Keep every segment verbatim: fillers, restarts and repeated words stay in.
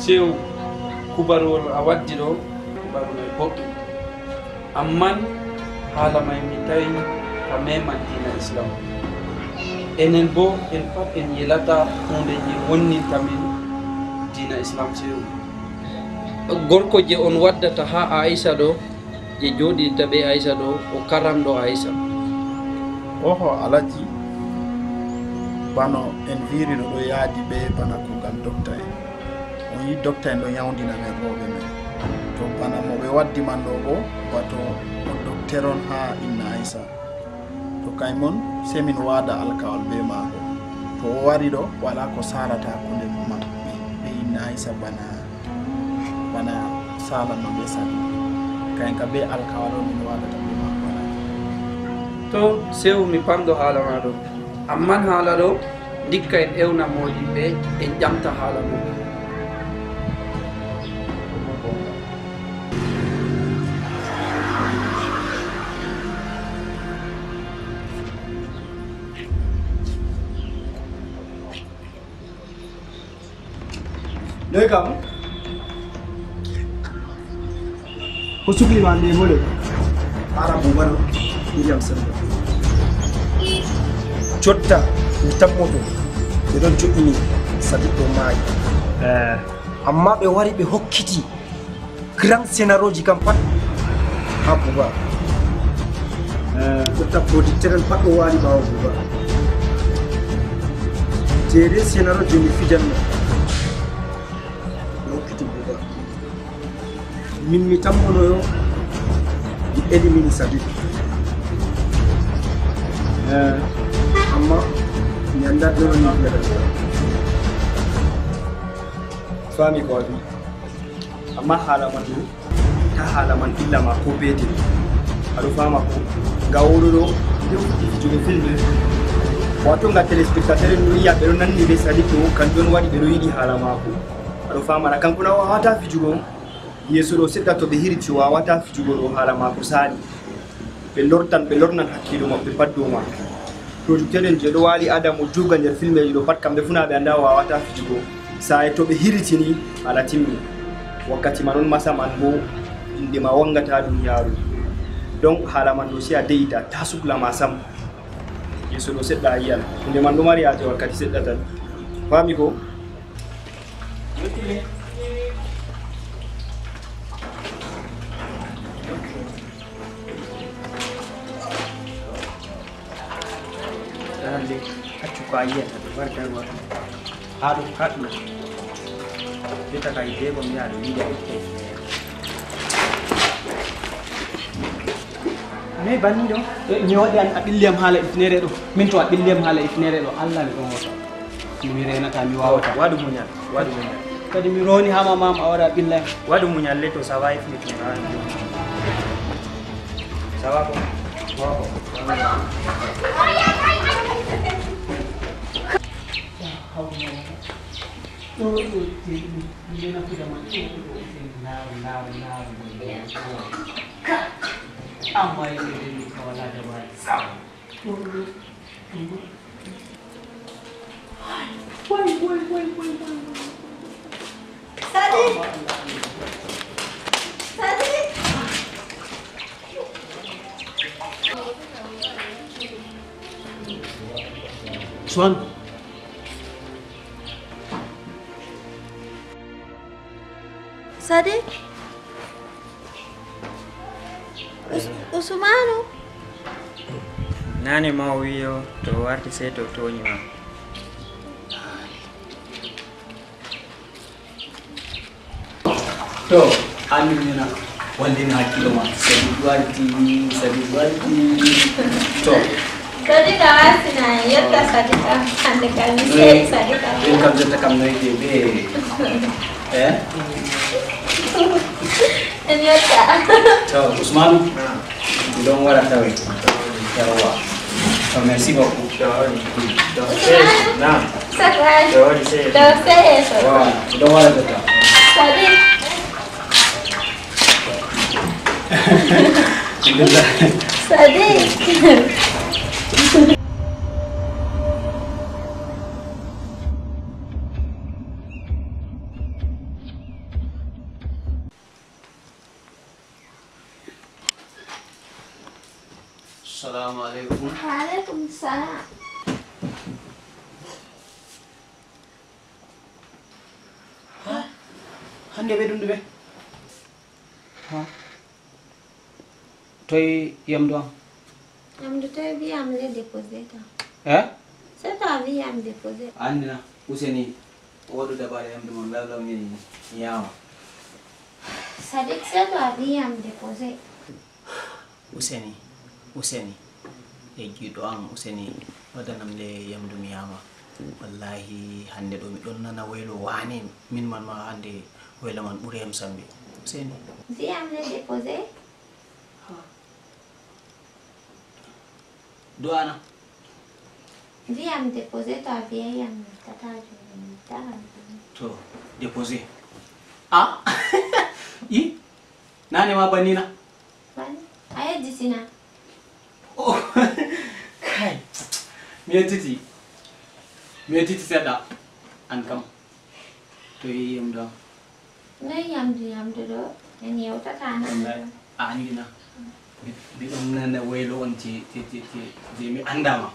Sew, kubaruwol a waddi ɗo, kubaru may boɗɗum. Amman haala may mi tawi ka meeman diina Islam. Enen boo, en pat en yelata huunde je wonninta men diina Islam sew. Gorko je on waddata haa Aisha ɗo, je jooɗidirta bee Aysa ɗo, o karamɗo Aysa. Oho, Alhaji, bano en viiri no ɗo yaadi bee bana kuugal dokta en. On yi dokta en ɗo nyawndina men rewɓe men. To bana mo ɓe waddi man ɗo boo, wato o dokter on haa inna Aysa. To kay mon, sey min waada alkawal bee maako. To o wari ɗo, walaa ko saalata hakkunde maɓɓe bee inna Aysa bana bana saalan no bee Sadi. Kayen ka bee alkawal on min waɗata bee maako walaa. To, sew mi pamɗo haala maa ɗo. Amman haala ɗo, ndikka en ewna moodiɓɓe, en ƴamta haala mum. Noy kam? Ko sukli ma nde hole? Ara mo wano William Samba. Jotta mi tammoto ɓe ɗon joɗɗini Sadiq ɗo maayi. Eh, amma ɓe wari ɓe hokkiti grand scénarioji kam pat ha Buba. Eh, jotta producteur en pat ɗo waali ɓawo Buba. Jere scénario je mi fijanno. Hokkiti Buba. Min mi tammonoyo mi elimini Sadiq. Eh, amma mi anndaa ɗon mi fiyata. Faami ko a wi. Amma haala man ɗum, ta haala man ɓilla ma ko beete. Aɗo faama ko? Nga oɗo ɗo, nde o fuɗɗi fijugo filme. Wato nga téléspectateur en ɗo yi'a ɓe ɗo nanni be Sadiq ɗo, kanjum on waɗi ɓe ɗo yiɗi haala maako. Aɗo faama na, kanko na wawata fijugo. Yeeso ɗo seɗɗa to ɓe hiriti wawata fijugo ɗo, haala maako saali. Ɓe lortan, ɓe lornan hakkiilo maɓɓe pat dow maako. Producteur en je ɗo waali Adamu Juga nder filmeji ɗo pat kamɓe fu na ɓe annda wawata fijugo. Saa'i to ɓe hiritini, haala timmi. Wakkati man on masa man bo, inde ma wangata duniyaaru. Donc haala man ɗo si a de'ita, ta sukla ma sam. Yeeso ɗo seɗɗa a yi'an. Hunde man ɗo mari haaje wakkati seɗɗa tan. Faami ko? Hande, accu ko a yiyata ɗo, war daru waɗu. Haa ɗum kaɗɗum. Jotta ka yideego mi yaha ɗo yiide a itta hifneere. Noy banni ɗo? Eh, mi waɗi an a ɓilli am haala hifneere ɗo. Min to a ɓilli am haala hifneere ɗo, Allah mi ɗon wota. Mi reenataa, mi waawataa. Waɗu muñal, waɗu muñal. Kadi mi rooni haa ma, maam, a wara a ɓilla. Waɗu muñal le to, ça va, hifni to. Ça va ko? Wa ko. Ɗo, ɗo, ɗo, ɗo, ɗo, ɗo. Ka! Amma yimɓe ɓe mbi ko walaa dabare sam. Ɗo, ɗo, ɗo. Way, way, way, way, way, way. Sadi! Sadi! Usman. Sadi? Us-, Usmanu? Nane ma o wiyo to o warti sey to o tooñi ma. To, an mi nana, wallina hakkilo ma. Sadi warti, Sadi warti. To. Sadi ka wasina, yetta Sadi ka. Hande ka mi sey Sadi ka. Ɗum kam jotta kam noy de be. Eh? En yetta. To, Usmanu. Ɗum ɗon waɗa tawi. Yawwa. To, merci beaucoup. Naam. Sakay. Ɗo sey yeeso. Yawwa. Ɗum ɗon waɗa jotta. Sadi. Sadi. Assalamu alaikum. Wa alaikum salam. Ha? Hande ɓe ɗum ɗume? Ha? Toy yamdu am? Yamdu toy bi am le déposé ta. Eh? C'est toi bi am déposé. Andina, Useni, oɗo dabare yamdu mon law law ni yama. Sadik, c'est toi bi am déposé. Useni, Useni, e jiiɗo am Useni, waɗanam le yamdu mi yama. Wallahi hande ɗo mi ɗon nana waylo wane, min man ma hande waylo man ɓuri am sambe. Useni. Bi am le déposé. Du'ana. Bi am déposé to a bi am tata. To déposé. Ah. I. Nane ma banina. Bani. A yedditina. Oh. Kay. Mi yedditi. Mi yedditi seɗɗa. An kam. To yiyam ɗo. Noy yamdu yamdu ɗo? En yewtata nan ɗo. A andina. Mi ɗon nana waylo on je je je je je mi andama.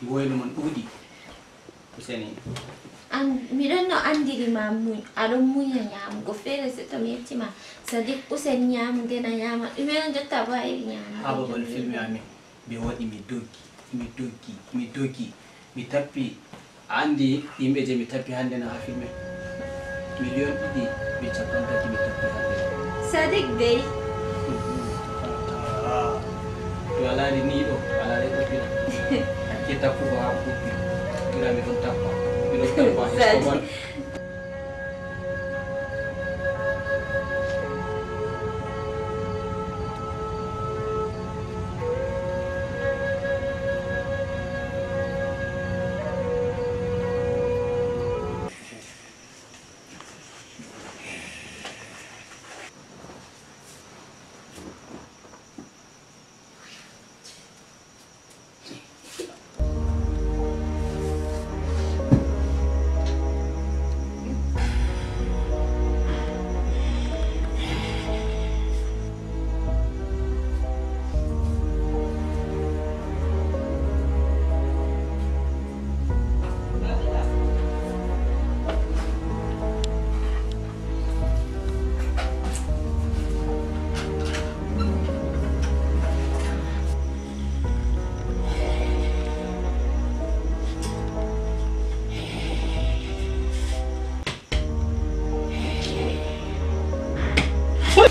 Waylo man ɗuɗi. Useni. An miɗon no andiri ma muñ, aɗon muña ñamugo feere. Se to mi yettima Sadik Usen ñamu nden a ñama ɗume on jotta bo a yiɗi ñamugo? Ha babal filme amin ɓe waɗi mi doggi, mi doggi, mi doggi, mi tappi. A andi yimɓe je mi tappi hande na ha filme? Miliyon ɗiɗi be cappantati mi tappi hande. Sadik dey. To a laari ni ɗo, a laari ɗo pila. Hakke tappugo ha ɓubbi. Ɓira mi ɗon tappa, mi ɗon tappa. Sadik.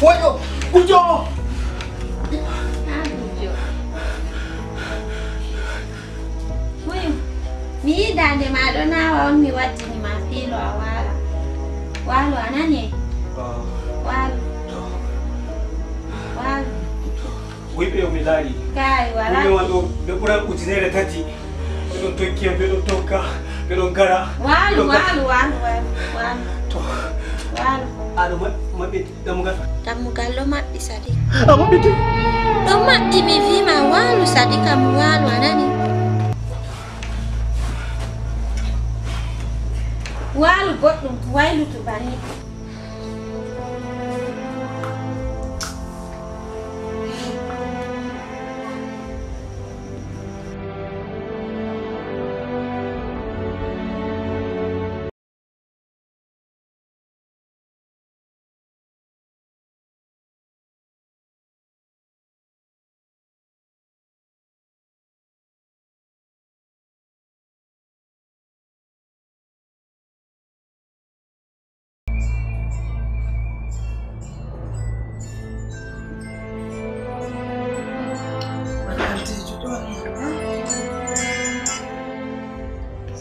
Woyo! Gujjo! Muyu, mi yii daande ma ɗo naawa on mi waddini ma fiilo a waala. Waalo a nani? Waalo. Waalo. Wuyɓe yo mi laari. Kaay, wala. Wuyɓe man ɗo ɓe ɓuran ujunere tati. Ɓe ɗon tokki yam, ɓe ɗon tokka, ɓe ɗon ngara. Waalu, waalu, waalu, waalu, waalu. To. Waalu. Aɗo maɓɓi dammugal? Dammugal ɗo maɓɓi, Sadiq. A maɓɓiti? Ɗo maɓɓi, mi wi ma waalu, Sadiq, am waalu, a nani? Waalu goɗɗum, waylutu banni.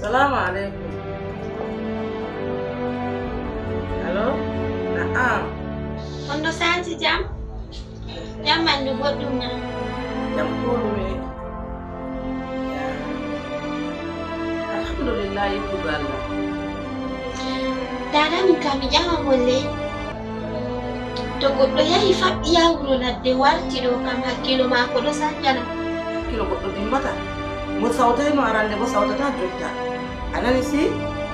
Salamu alaikum. Allo? Na'am. On ɗo saati jam? Jam ɓandu boɗɗum na? Jam ko ɗume? Alhamdulillah, yettugo Allah. Dada min kam mi ƴama golle. To goɗɗo yahi faɓɓi yaha wuro ladde warti ɗo kam hakkilo maako ɗo sanjana. Hakkilo goɗɗo dimmata. Mo sawtayno arande bo sawtata jotta. A nani si?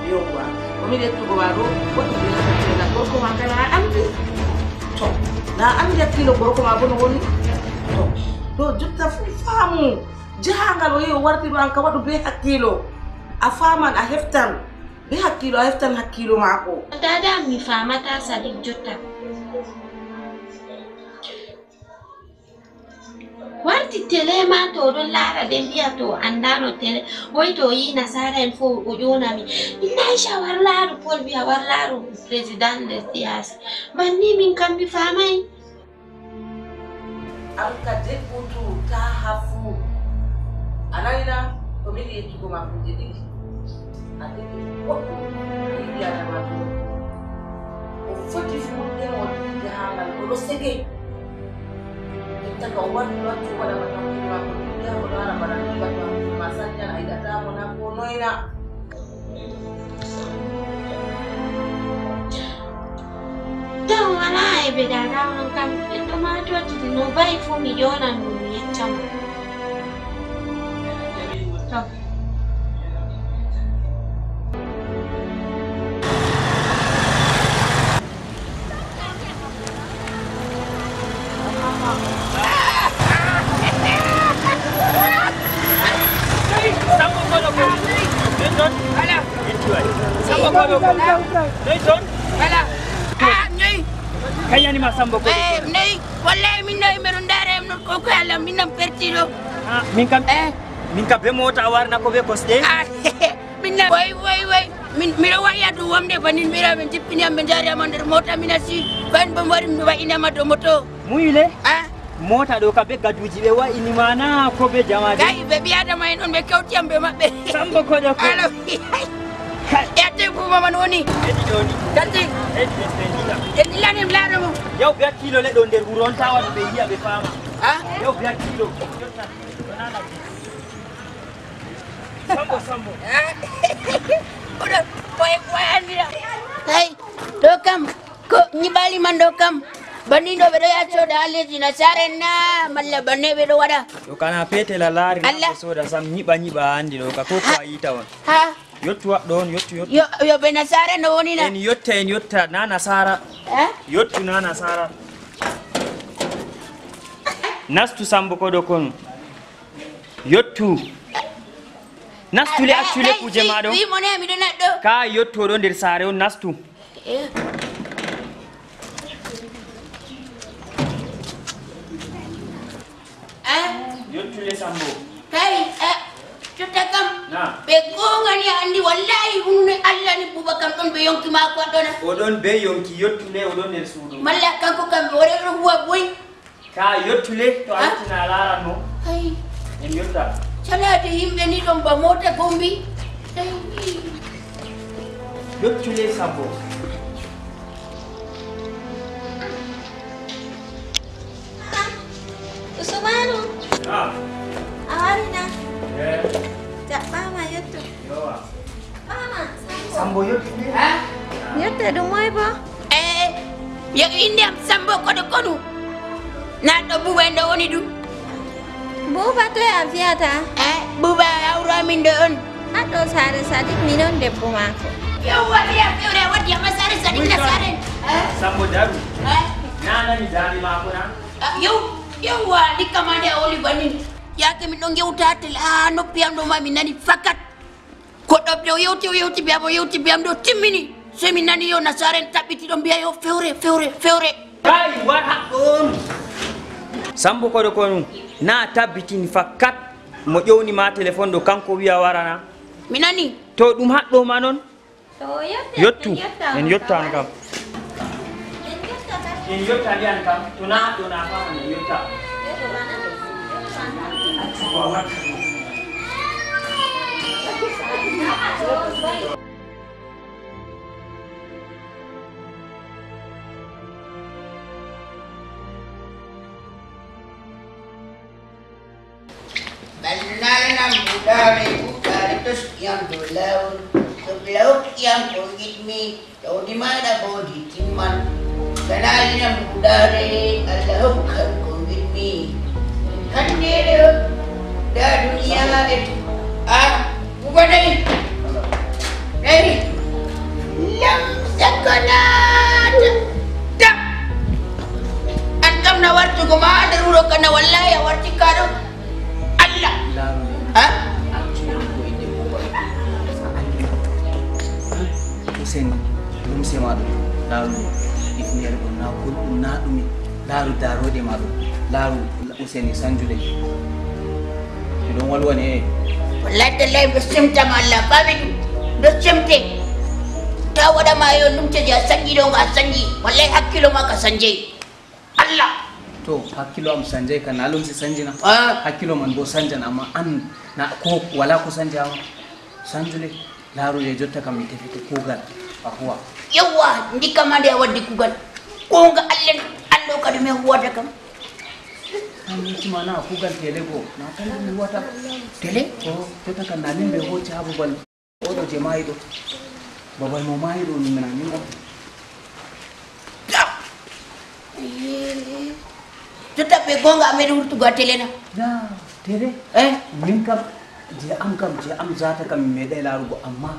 Yowwa. Ko mi ƴettugo ma ɗo, goɗɗo ɓe hakkilo gorko ma kana a andi. To, na a andi hakkilo gorko ma bo no woni? To, Yo jotta fuu faamu. Jahangal o yehi o warti ɗo an ka waɗu bee hakkiilo. A faaman a heftan. Bee hakkiilo a heftan hakkiilo maako. Dada mi faamata Sadik jotta. Warti tele ma to o ɗon laara de mbiya to o anndaano tele. Woy to o yi'i nasaara en fow o ƴoona mi. Inna Aisha war laaru Paul biya war laaru président de siyasa. Banni min kam mi faamay. An ka debbo to taa hafu. A nani na? Ko mi yiɗi yeccugo ma kuuje ɗiɗi. A debbo boɗɗum. A yiɗi adamajo. O foti fu ɗen o yiɗi haa ngal o ɗo sege. Jotta ka o wari o accu waɗa ma tampude ma ko ɗiɗi haa o laara bana ni batu hakkude ma sanjan a yiɗata mo na ko noy na? Taw wala e be dada on kam en ɗo ma tottiti no bayi fu mi ƴonan ɗum mi yeccama. To. Kayani ma sambo ko. Eh, nei, wallahi min nei men ndare am non ko ko Allah min nan pertido. Ah, min kam. Eh. Min ka be mota a warna ko be kosɗe? Ah, min na, way, way, way. Min, miɗo wa'i adu wamde banin mira ɓe jippini am ɓe jaari am nder mota min asi. Bayan ɓe wari mi wa'inama dow moto. Muyile? Ah? Mota ɗo ka be gaduji ɓe wa'ini ma na ko be jamaje? Kai ɓe ɓi adama en on ɓe kewti am be maɓɓe. Sambo kodo ko. Alo. Kai. E atte ko mama woni. Edi ɗo ni. Datti. Edi ɓe ɓe ndila. E ndilani mi laaro mo. Yaw be hakkilo le ɗo nder wuro on tawa ɓe yiya ɓe fama. Ah? Yaw be hakkilo. Sambo, sambo. Oɗo, koye, koye annira. Hey, ɗo kam, ko nyiɓali man ɗo kam. Banni ɗo ɓe ɗo yaha soda haa lesdi nasaara en na, malla banne ɓe ɗo waɗa. Ɗo kana petel a laari na Allah. Ɓe soda sam nyiɓa nyiɓa a andi ɗo ka ko ko a yita on. Ha. Yottu waɗɗo on, yottu, yottu. Yo, yo ɓe nasaara no woni na? En yotta, en yotta, na nasaara. Eh? Yottu na nasaara. Nastu sambo kodo konu. Yottu. Nastu le accu le kuje ma ɗo. Wi mo ne miɗo naɗɗo. Ka yottu oɗo nder saare on nastu. Eh. Eh. Yottu le sambo. Kay, eh, jotta kam. Na. Ɓe gongani a andi wallahi hunde Allah ni buba kam ɗon be yonki mako ɗona. Oɗon be yonki yottu le oɗon nder suudu. Malla kanko kam ɓe waɗa ɗo huwa boy. Ka yottu le to a yottina a laran mo. Hay. En yotta. Calade yimɓe ni ɗon ba mota gombi. Hay. Yottu le sabbo. Usumanu. Ah. A wari na? Eh. Jaɓɓama yottu. Yowa. Sambo yottude. Ha? Yette ɗum moy bo? Eh, yo inde am Sambo koɗo konu. Na ɗo buba en ɗo woni ɗum. Buba toy a fiyata? Eh, buba awro amin ɗo on. Ha ɗo saare Sadik minon debbo maako. Yowwa, ya fewre a waddi amma saare Sadik na saare. Eh? Sambo daru. Eh? Na nani dande maako na? Ah, yow, yowwa, dikka ma nde a woli bannin. Yaake min ɗon gewta tel ha noppi am ɗo ma mi nani fakat. Goɗɗo ɓe o yewti, o yewti be am, o yewti be am ɗo timmini. Sey mi nani yo nasaara en taɓɓiti ɗo mbiya yo fewre, fewre, fewre. Kai, war haɗɗo on. Sambo koɗo konu, na tabbitini fakkat mo ƴewni ma telefon ɗo kanko wi'a warana. Mi nani. To ɗum haɗɗo ma non. To o yetta, yottu, en yetta en on yotta on kam. En yotta ndi an kam, to na ɗo na fama en yotta. Ɓallu naananam buuɗaare, buuɗaare toskiyam dow laawol. Sokla hokkiyam ko ngiɗmi, jawdi maaɗa mboodi timman. Sanaalinam buuɗaare, Allah hokkam ko ngiɗmi. Kanneere o, ndaa duniya e tu-, a, buuba nayi. Nayi. Lam sakko naata. Tap. An kam na wartugo ma nder wuro kana wallahi a warti kaɗo. Ifneere ɗo na kulɗum na ɗume. Laaru daarooɗe ma ɗo. Laaru Useni sanjude. Miɗon walwane e. Wallahi tallahi mbe semtama Allah faami ɗum. Mbe semte. Ta waɗama yo lumceji a sanji ɗo nga sanji. Wallahi hakkilo ma ka sanjay. Allah. To hakkilo am sanjay ka na lumse sanjina. Ah. Hakkilo man bo sanjan amma an na ko wala ko sanjama. Sanjule. Laaru de jotta kam mi tefete kuugal a huwa. Yewwa, ndikka ma nde a waddi kuugal. Goonga Allah, Allah kadi min huwata kam. An yettima na kuugal tele goo, na kanjum mi huwata. Tele? O, jotta kam na min ɓe hocci ha babal. Oɗo je maayi ɗo. Babal mo maayi ɗo min na min on. Jotta ɓe goonga a meɗi wurtugo a tele na? Na, tele? Eh? Min kam, je am kam, je am zata kam mi meɗai laarugo, amma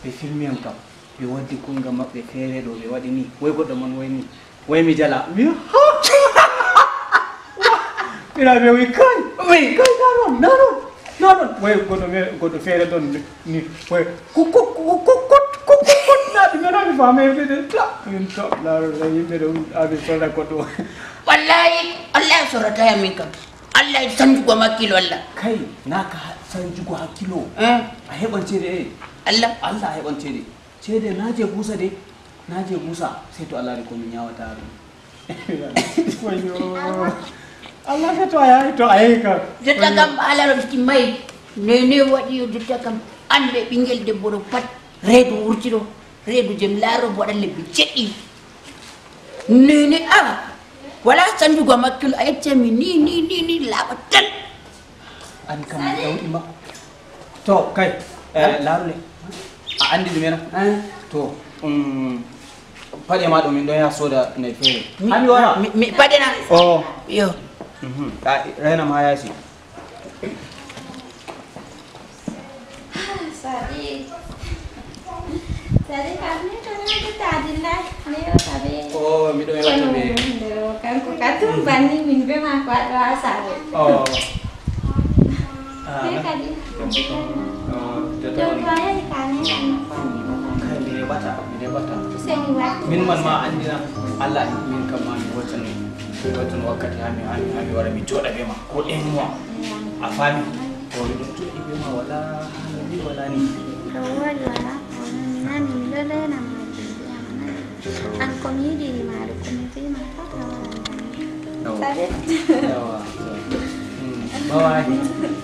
ɓe filmi am kam. Ɓe waddi kuugal maɓɓe feere ɗo, ɓe waɗi ni. Woy goɗɗo man woy ni. Woy mi jala. Mi, mina ɓe wi kai. Wi kai na non, na non. Na non. Woy goɗɗo me-, goɗɗo feere ɗon ni. Ni, woy, ko, ko, na ɗum men ami faama yimɓe de. Ta, min to, laaru, laaru, yimɓe de, um, abi sorra ko ɗo. Wallahi, wallahi sorrata ya min kam. Allah sanjugo hakkilo Allah. Kai, na ka sanjugo hakkilo. Eh. A heɓan ceede e. Allah. Allah a heɓan ceede. Ceede na je busa de. Na je busa. Sai to Allah ko min yawata ɗum. Wayyo. Allah ka to a yahi, to a yahi ka. Jotta kam haala ɗon timmay. Nene waɗi yo jotta kam. An ɓe ɓingel debbo ɗo pat. Reedu wurti ɗo. Reedu jem laaro bo waɗan lebbi jeɗɗi. Nene a. Wala sanjugo am hakkilo a yecce mi ni, ni, ni, ni laaɓa tan. An kam mi ɗawɗi ma. To, kay, eh, laaru le. A andi ɗume na? Eh. To, um, paɗe ma ɗo min ɗon yaha soda nayi feere. Mi, ha mi wara? Mi, mi, paɗe na? Oh. Yo. Mhm. A, rena ma yasi. Sadi. Sadi, kam ni to na de tadilla. Ne o sabe. Oh, mi ɗo yewta be. Kanko ka tum banni min be ma ko aɗo ha saare. Oh. Ah, ne kadi. Oh, jotta on. Kay, mi heɓata, mi heɓata. Useni watti. Min man ma andina Allah, min kam ma mi hotan, mi hotan wakkati ha mi, ha mi, ha mi wara mi joɗa be ma. Ko un mois. A faami? To mi ɗon joɗi be ma wala hala ni wala ni. Ɗo wooɗi wala. O nani mi ɗo lena ma je ndiyam nani. An ko mi yiɗiri ma ɗo ko mi fi ma pat a waran tan. Yawa. Sabe? Yawa. Mm. Bye bye.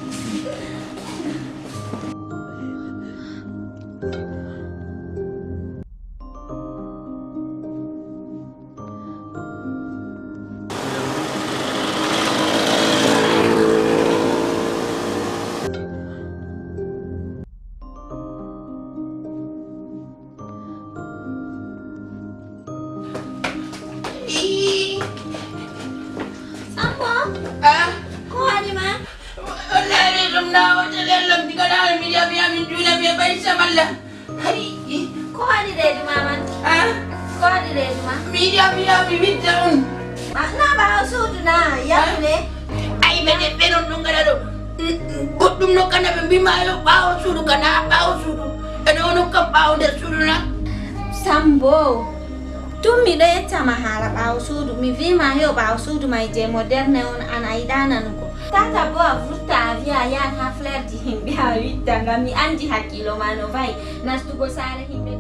Sambo? Ah? Ko waɗi ma? Wallahi ɗum na wata lellom diga na mi jaɓi amin juula mi e ɓay samalla. Hari, ko waɗi reedu ma man? Ah? Ko waɗi reedu ma? Mi yiɗi a wiya mi witta on. Ah, na ɓaawo suudu na yaltude? Ay, ɓe de, ɓe non ɗum gaɗa ɗo. Mm, mm, goɗɗum no kana ɓe mbima yo ɓaawo suudu kana ɓaawo suudu. E ɗo non kam ɓaawo nder suudu na? Sambo, tun miɗo yeccama haala ɓaawo suudu. Mi vima yo ɓaawo suudu may je moderne on an a yiɗa nanugo. Tata bo a vurta a viya a yahan ha flerji himɓe a witta ngam mi andi hakkilo ma no vayi. Nastugo saare himɓe.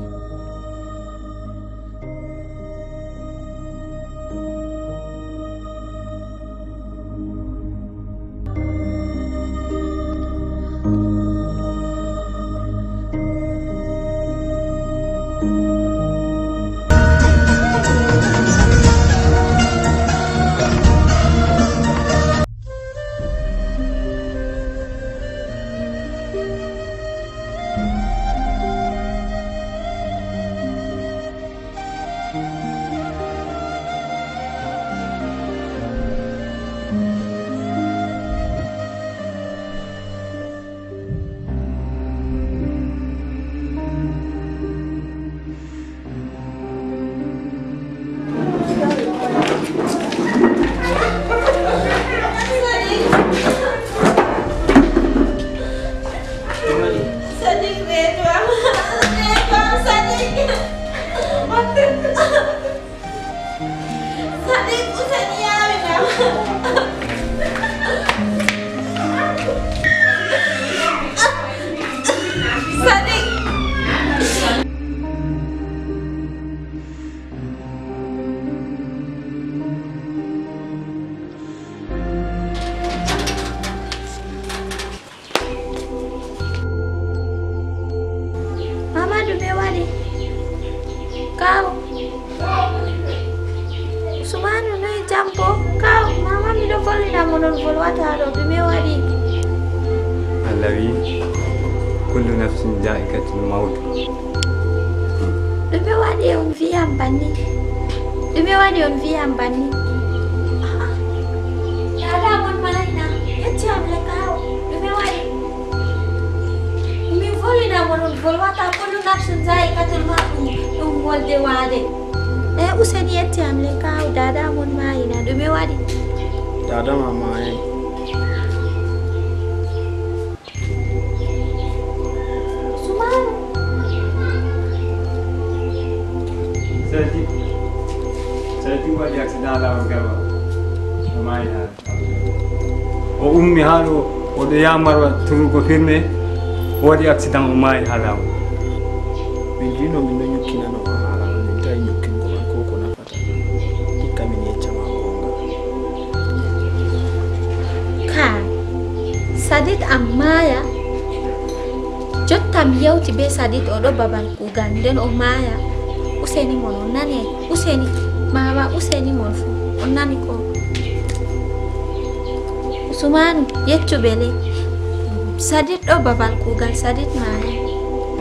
Sadiq. Mama, ɗume waɗi? Kaw. Usmanu, noy jam ko? Kaw, mama, miɗo volwina mo, non volwata ɗo. Ɗume waɗi? Allah wi, "Kullu nafsin za'iqatul mawt." Ɗume waɗi on vi'am banni? Ɗume waɗi on vi'am banni? A'a. Dada mon maayna. Yecci am le kaw. Ɗume waɗi? Min volwina mo non volwata kullu nafsin za'iqatul mawt ɗum, ɗum wolde waade. E Useni yecci am le kaw, dada mon maayna. Ɗume waɗi? Dada ma maayay. Usmanu. Sadi, Sadi waɗi accident laawol garwa. O maayi haa. O ummi haa ɗo, o ɗo yaha Marwa turugo firme, o waɗi accident, o maayi haa laawol. Min jino min ɗo nyukkinano ma haala man, min tawi nyukkingo man ko ko nafata. Ndikka min yecca ma goonga. Ka Sadit am maaya. Jotta mi yewti be Sadit, o ɗo babal kuugal, nden o maaya. Useni mon, on nani? Useni, mama, Useni mon fu, on nani ko? Usmanu, yeccu ɓe le. Sadit ɗo babal kuugal, Sadit maaya.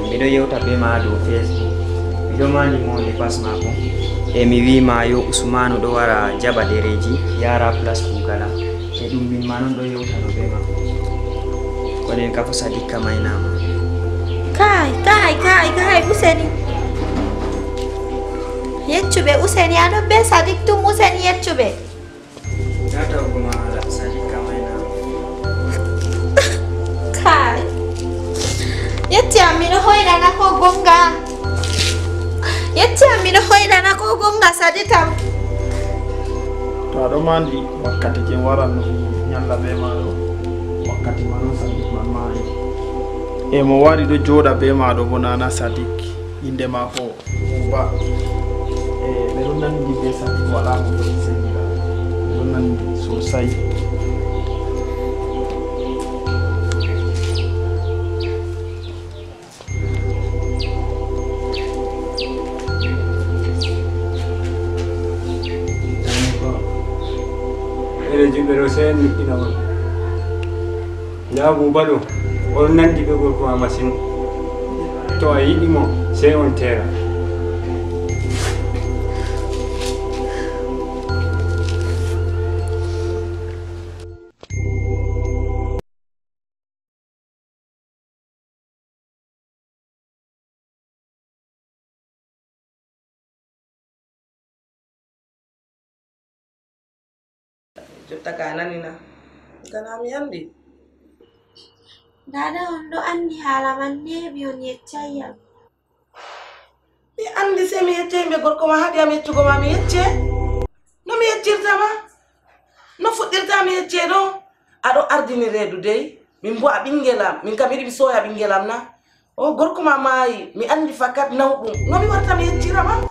Miɗo yewta be ma dow Facebook. Miɗo mani mo ne pas maako. E mi wi ma yo Usmanu ɗo wara jaɓa ɗereeji, yara place kuugal am. E ɗum min ma non ɗo yewtano be ma. Kono en kafo Sadikka maaynaama. Kaay, kaay, kaay, kaay, Useni. Yeccu ɓe, Useni, a ɗo be Sadik tum, Useni, yeccu ɓe. Gata ko ma ala Sadikka maaynaama. Kaay. Yecci am miɗo hoyɗana ko gonga. Yecci am miɗo hoyɗana ko gonga, Sadit am. To aɗo mandi wakkati je waran no nyalla be ma ɗo, wakkati man on Sadik man maayi. E mo wari ɗo jooɗa be ma ɗo bo nana Sadik, inde maako Buuba. E ɓe ɗon nandi be Sadik, wala mo foti sendira. Ɓe ɗon nandi sosai. Ene juɓɓe ɗo, sey en nuɗɗina on. Ndaa Buuba ɗo, on nandi be gorko ma masin. To a yiɗi mo, sey on teera. Jotta ka a nani na? Kana mi andi. Dada on ɗo andi haala man, neeɓi on yeccay yam. Mi andi sey mi yecce yimɓe gorko ma haɗi am yeccugo ma mi yecce. No mi yeccirta ma? No fuɗɗirta mi yecce ɗo? Aɗo ardini reedu dey. Min bo a ɓingel am. Min kam yiɗi mi sooya ɓingel am na? O gorko ma maayi. Mi andi fakat nawɗum. No mi warta mi yeccira ma?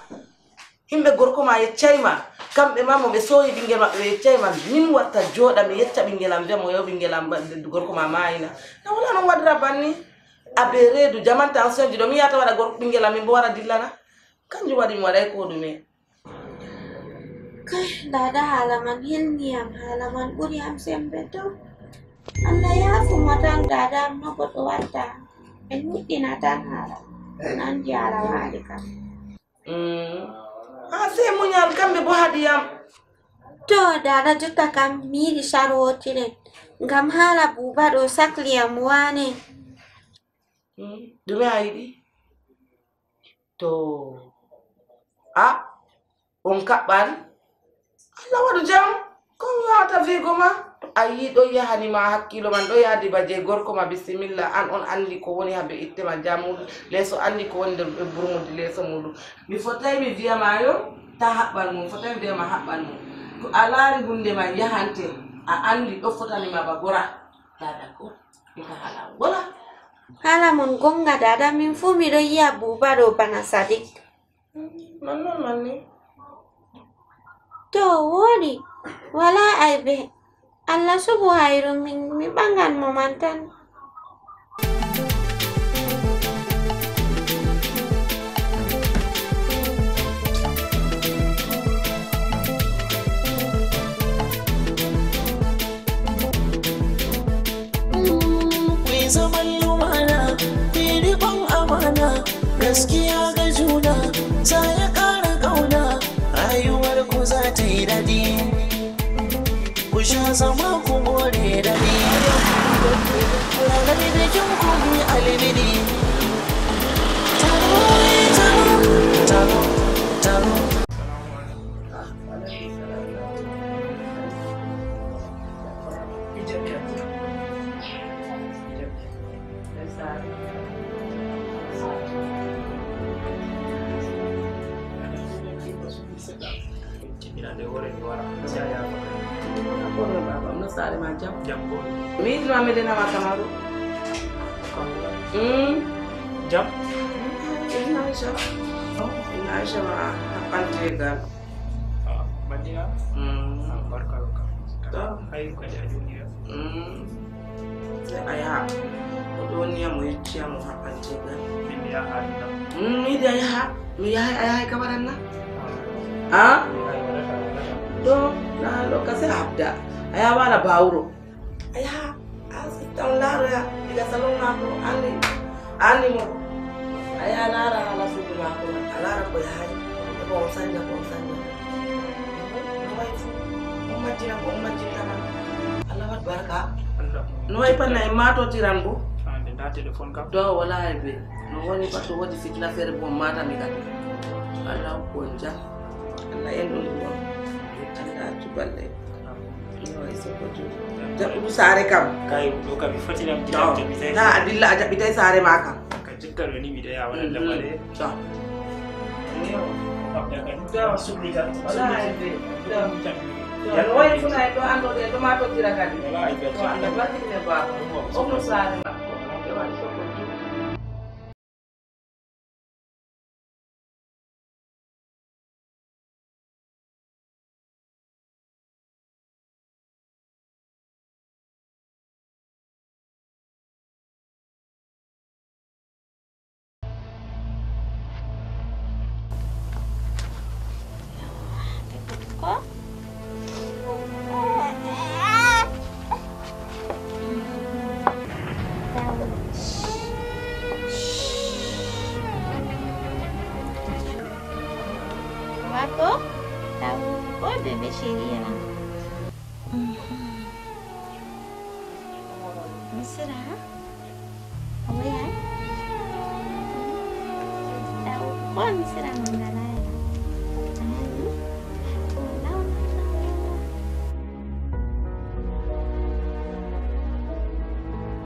Himɓe gorko ma yeccay ma. Kamɓe ma mo ɓe sooyi ɓingel maɓɓe ɓe yeccay ma. Min warta jooɗa mi yecca ɓingel am, wi'a mo yo ɓingel am ba-, gorko ma maayi na? Na wala non waɗira banni. A be reedu, jaman tension ji ɗo, mi yahata waɗa gorko ɓingel am, min bo wara dillana. Kanjum waɗi mi waɗay ko ɗume. Kay, dada, haala man hilni am, haala man ɓuri am sembe to. Allah yaafo mo tan, dada am no goɗɗo watta. Ɓe nuɗɗina tan haala. On andi haala waali kam. Mm. Haa sey munyal, kamɓe bo haɗi yam. To, dada, jotta kam mi yiɗi sarwootiren. Ngam haala Buuba ɗo sakli yam waane. Mm. Ɗume a yiɗi? To, a, on kaɓɓan? Allah waɗu jam. Ko mi waawata viigo ma? To a yii ɗo yahani ma hakkiilo man, ɗo yahdi ba jey gorko ma, bisimilla. An on anndi ko woni haa be itte ma jam muuɗum. Leeso anndi ko woni nder burmude leeso muuɗum. Mi fotaay mi vi'a ma yo, ta haɓɓan mo. Mi fotaay mi vi'a ma haɓɓan mo. To a laari huunde man yahante, a anndi ɗo fotani ma ba gora. Dada ko, ita hala wala. Hala mon gonga dada, min fu miɗo yiya buuba ɗo bana Sadik. Non non manni. To wooɗi, wala aybe. Allah subu hayru, min mi ɓangan mo man tan. Ku yi zaman lumana, ku yi riƙon amana, gaskiya ga juna za ya ƙara ƙauna, rayuwar ku za ta yi daɗi. Ku sha zama ku more daɗi. Ranar bikin ku mu yi alibidi. Taro, taro, taro, taro. Cikkirande hoore mi wara. Kono baba, no saare ma jam? Jam ko. Mi yiɗi ma mi dena ma kamaru. Mm. Jam? Ina Aisha. Ina Aisha ma haɓɓante gal. Ah, Madina? Mm. Ah, barka lo kam. To. Ayu kadi a joni ya. Mm. A yaha. O ɗo woni yam o yecci yam o haɓɓante gal. Min mi yaha ɗum ɗam. Mm, mi yiɗi a yaha. Mi yahay, a yahay ka waɗan na? Ah? Mi yahay waɗata, waɗata. Ɗo, na ɗo ka sera habda. A yaha wala bawuro. A yaha, a sifta on laaroya diga salon maako, anndi, anndi mo. A yaha laara hala suudu maako, a laara ko yahay. Ko on sanja, ko on sanja. No wayi fu, on majjina ko on majjinta ma. Allah waɗ barka. Allah. No wayi panna en matotiran bo. Ah, nde nda téléphone kam. To wala e be. No woni ba to wodi fitna fere bo mata mi kadi. Allah ko on jam. Allah en ɗum ɗum. Allah accu balle. No wayi soko jum. Jaɓuɗu saare kam. Kay, ɗo kam mi foti ɗam. To. Jaɓi tawi. Ta a dilla a jaɓi tawi saare ma kam. Ka jikka ɗo ni mi ɗo yawa ɗan damale. To. Wala hande. Yalla wayi funa e ɗo anndo ɗe ɗo ma to jira kadi. Wala ay. To Allah barkitine baaba. O mo saare makko. E waɗi soko jum. Ko? Wako? Tawo, ko bébé chérie la. Misira? Awo ya? Tawo, ko misira mangala?